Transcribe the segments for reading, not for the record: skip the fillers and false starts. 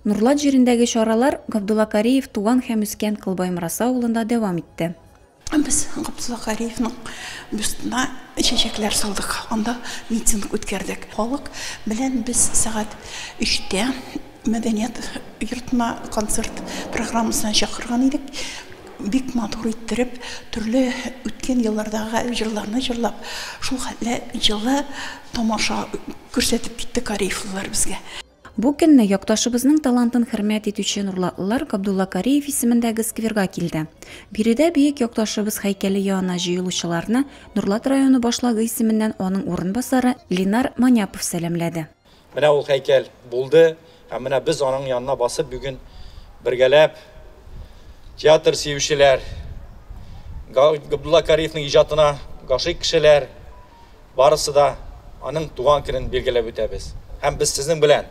Нурлат җирендәге чаралар Габдулла Кариев туган һәм үскән Кылбай Мораса авылында дәвам итте. Без Габдулла Кариевның бюстына чәчәкләр салдык, анда митинг үткәрдек. Халык белән без сәгать 3-тә мәдәният йортына концерт программасына чакырган идек. Бик матур иттереп, төрле үткән еллардагы җырларны җырлап, шул хәтле җылы тамаша күрсәтеп китте кариевлылар безгә. Бу көнне якташыбызның талантын хөрмәт итүче нурлатлылар Габдулла Кариев исемендәге скверга килде. Биредә бөек якташыбыз һәйкәле янына җыелучыларны Нурлат районы башлыгы исеменнән аның урынбасары Ленар Маняпов сәламләде. Менә ул һәйкәл булды, һәм менә без аның янына басып бүген бергәләп театр сөючеләр, Габдулла Кариевның иҗатына гашыйк кешеләр, барысы да аның туган көнен билгеләп үтәбез. Һәм без сезнең белән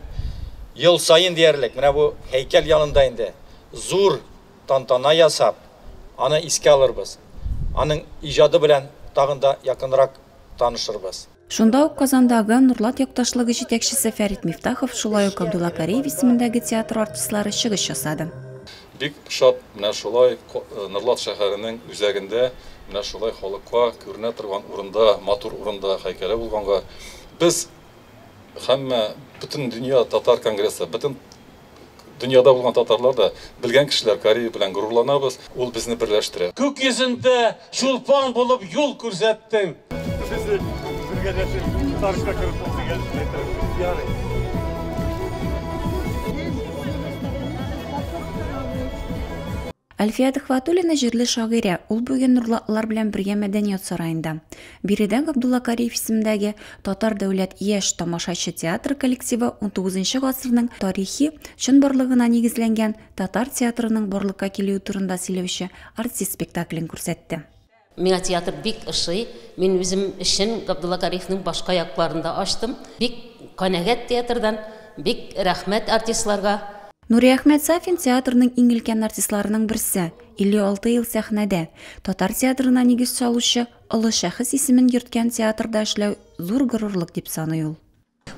ел саен диярлек менә бу һәйкәл янында инде зур тантана ясап, аны искә алырбыз. Аның иҗаты белән тагын да якынрак танышырбыз. Шунда ук Казандагы Нурлат якташлыгы җитәкчесе Фәрит Мифтахов, шулай ук Габдулла Кариев исемендәге театр артистлары чыгыш ясады. Бик шат менә шулай Нурлат шәһәренең үзәгендә, менә шулай халыкка күренә торган урында, матур урында һәйкәле булганга. Без һәммә бөтен дөнья татар конгрессы, бөтен дөньяда булган татарлар да белгән кешеләр Кариев белән горурланабыз, ул безне берләштерә. Күк йөзендә чулпан булып юл күрсәттең. Безне бергәләшеп тарихка кереп дигән ярый. Әлфия Төхвәтуллина җирле шагыйрә, ул бүген нурлатлылар белән бергә мәдәният сараенда. Биредә Габдулла Кариев исемендәге Татар дәүләт яшь тамашачы театры коллективы 19 гасырның тарихи чынбарлыгына нигезләнгән татар театрының барлыкка килүе турында сөйләүче артист спектаклен күрсәтте. Миңа театр бик ошый. Мин үзем өчен Габдулла Кариевның башка якларын да ачтым. Бик канәгать театрдан, бик рәхмәт артистларга. Нуриәхмәт Сафин театрның иң өлкән артистларының берсе. 56 ел сәхнәдә. Татар театрына нигез салучы олы шәхес исемен йөрткән театрда эшләү зур горурлык дип саный ул.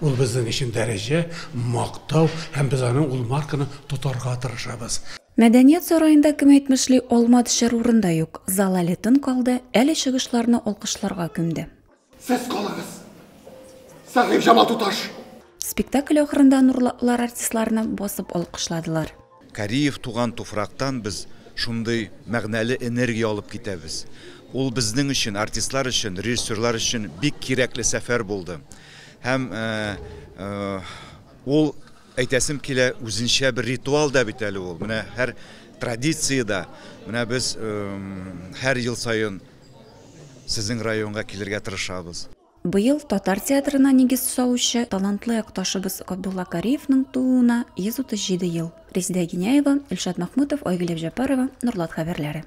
Ул безнең өчен дәрәҗә, мактау һәм без аның ул марканы тотарга тырышабыз. Мәдәният сараенда кем әйтмешли алма төшәр урын да юк. Зал әле тын калды, әле чыгышларны алкышларга күмде. Сез калыгыз. Сәхибҗамал туташ. Спектакль ахырында нурлатлылар артистларны басып алкышладылар. Кариев туган туфрактан без шундый мәгънәле энергия алып китәбез. Ул безнең өчен, артистлар өчен, режиссерлар өчен бик кирәкле сәфәр булды. Һәм ул, әйтәсем килә, үзенчә бер ритуал да бит әле ул. Менә һәр традициядә, менә без һәр ел саен сезнең районга килергә тырышабыз. Быел татар театрына нигез салучы талантлы якташыбыз Габдулла Кариевның тууына 137 ел. Резеда Гиняева, Илшат Махмутов, Айгөл Әбҗәпарова, Нурлат хәбәрләре.